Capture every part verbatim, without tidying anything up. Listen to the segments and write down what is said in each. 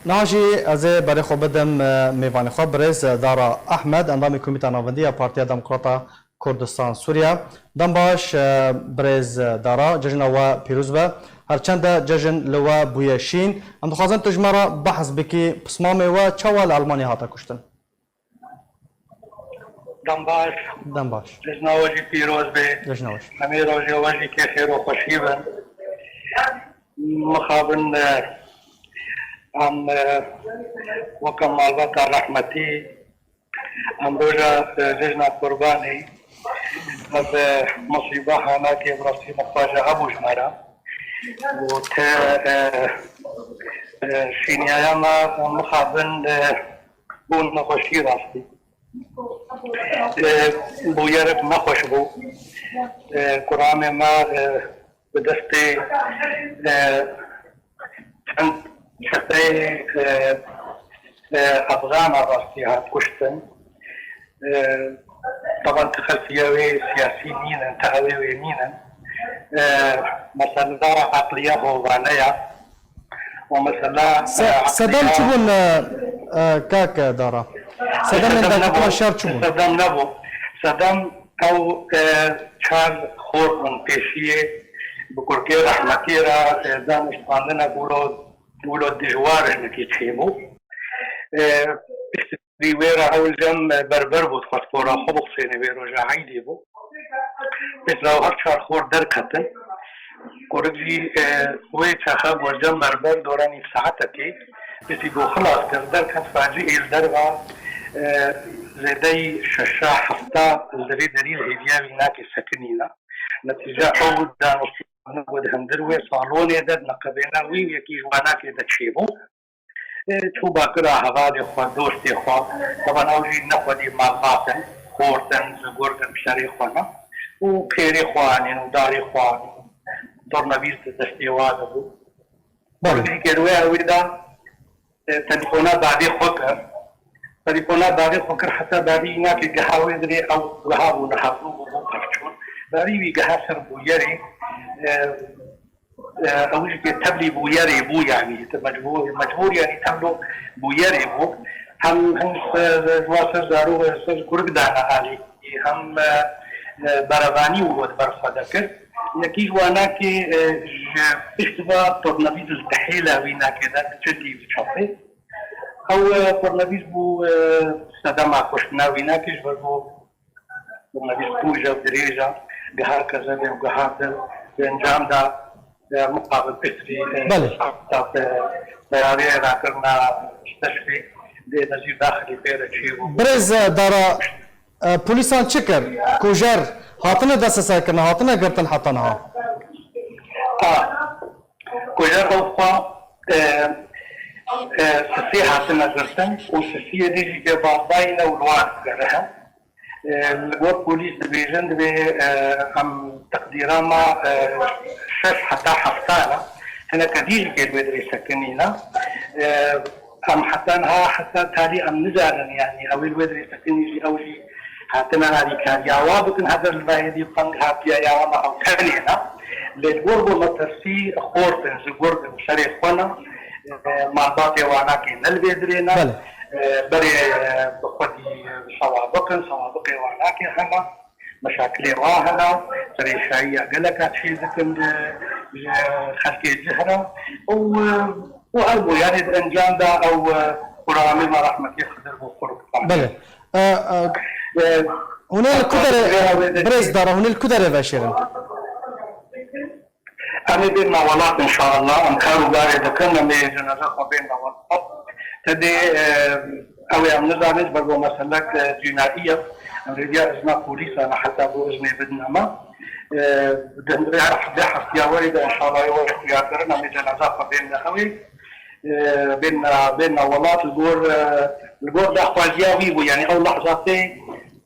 Niha jî ez ê berê xwe bidim, e, mêvanê xwe, birêz, e, Dara Ehmed, endamê Komîta Navendî ya Partiya Demokrata Kurdistan Sûriye. Dem baş, e, birêz, e, Dara, cejna we pîroz be. Her çend e cejn li we bûye şîn. Em dixwazin tu ji me re behs bikî, pismamê we çawa li Elmanya hate kuştin? Dem baş. Dem baş. Cejna we jî pîroz be. Cejna we jî. Hemî rojê we jî kê xêr û xweşî bin. Mixabin, e, em, e, weke malbata rehmetî, em roja, e, cejna Qurbanê, ev, e, musîba hanakê bi rastî nexweş hebû ji me re. Û te, e, e, şîniyaya me mixabin, e, bû nexweşî rastî. E, bûyerek nexweş bû. E, kuramê me, e, bi destê, e, çend çeteyê, e, e, Efxana rastî hat kuştin. E, taban ti xelfiya wê siyasî nînin, ti ewê wê nînin. E, mesela eqliya hovane ya. Û mesela, Se-, e, sedem eqliya çi bûn, e, e, kak Dara? Sedemên Sedem derketina nebû. Şer çi bûn? Sedem nebû. Sedem ew, e, çar xor bûn pêşiyê bi kurkê rehmetî re, e, daniştandine bûro, bûro dijwar hinekî çêbû. E, piştî wê re ew li cem berber bû, dixwest pora xwe bixusêne, wê roja eydê bû. Piştre ew her çar xor derketin. Kurik jî, e, wê çaxa got cem berber dora nîv saetekê. Piştî ku xilas kir, derket faciê li derva, e, zêdeyî şeşa hefta li vê derî li hêviya wî nakê sekinîna. Netîce ew danûstî ku di hundir wê salonê de di neqebêna wî û yekî ji wanakê de çêbû. E, çû bakira hevalê xwe, dostê xwe, taban ew jî ne xwedî malbat in, xort in, zigurd in, serê xwe ne. Û pêrê xwe anîn û darê xwe anîn. Tornavîz di destê wa de bû. Belê. Vî kerwê ew ê da, e, telefona bavê xwe kir. Telefona bavê xwe kir, heta bavî nakê giha wê dirê ew giha bû, li hevdû bû, bû pevçûn. Bavî wî giha ser bûyerê, e, e, ew jî ke tevlî bûyerê bû, yanî, te mecbûr, mecbûr, yanî, tevlo bûyerê bû. Hem, hem ser, ser zarok, ser kurik dana alî, hem, e, e, berevanî û wet ber xwe dekir. Yekî ji wanakê, e, ji pişt va tornavîz li dihêla wî nakê de, diçe dî diçapê. Ew, e, tornavîz bû, e, sedema kuştina wî nakê ji ber ku Bi me bîst û pênc dirêj e, giha kezebê û giha dil, di encam de, e, muqabil pitrî, e, Belê. Saeta, e, teyarê rakirina steşrî dê Nezîr daxilî pê re çêbû. Birêz, e, Dara, e, polîsan çi kir? Kujer hatine desteserkirin, hatine girtin heta niha? Ha, kujer ew xwe, e, e, sisê hatine girtin û sisiyê dî jî ke bandayî ne û li wan digere he. E, li gor polîs dibêjin, divê, e, em teqdîra me, e, şeş heta hefta ne. Hineke dî jî kê li wê dirê sekinî ne. E, em heta niha, heta talî em nizanin, yanî ew ê li wê dirê sekinî jî, ew jî hatine alîkariya wa bikin, hedir li vayê dî qeng hatiye ya wana ew tenê ne. Lê li gor bo metirsî xort in, ji gurd in, serê xwe ne. E, malbatê wanakê ne li vê dirê ne. Belê. E, berê, e, bi xwedî, e, sewabiq in, sewabiqê wanakê hene, meşakilê wa hene, serêşayiya geleka çê dikin, e, ji xelkê cih re. Û, e, û ew bû, yanî di encam de ew, e, xuramê me rehmetî Xidir bû xuruk. Belê. E, e, E, hûn ê li ku derê, e, birêz Dara, hûn ê li ku derê veşêrin? Em ê bênna welat, inşallah. Em kar û barê dikin, em ê cenaza xwe bênna welat. Tedê, e, ew ê em nizanin, ji ber ku meselek, e, cînaî ye. Em rêdiya izna polîsan e, heta bo iznê bidin ema. E, di hundirê her hevdeh heftiya werê de, inşallah, ê we xuya kirin, em ê cenaza xwe bênne ew ê. E, bênna, bênna welat li gor, e, li gor daxwaziya wî bû. Yanî ew lehzatê,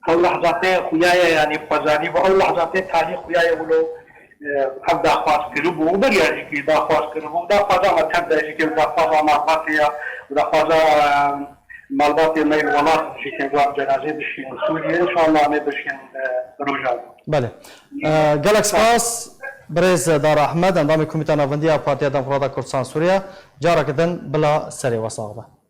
ew lehzatê xuya ye, yanî xwezanî bû. Ew lehzatê talî xuya ye wilo. Ev daxwaz kiribû û beriya jî kî daxwaz kiribû. Daxwaza me tev de jî kê, daxwaza malbatê ya, daxwaza, e, malbatê me yê welat jî kê, wan cenazê bişînin Sûriyê. Înşallah em ê bişînin, e, Rojava. Belê. E, gelek spas. Birêz Dara Ehmed, endamê Komîta Navendî ya Partiya Demokrata Kurdistan Sûriye, careke din bila serê we sax be.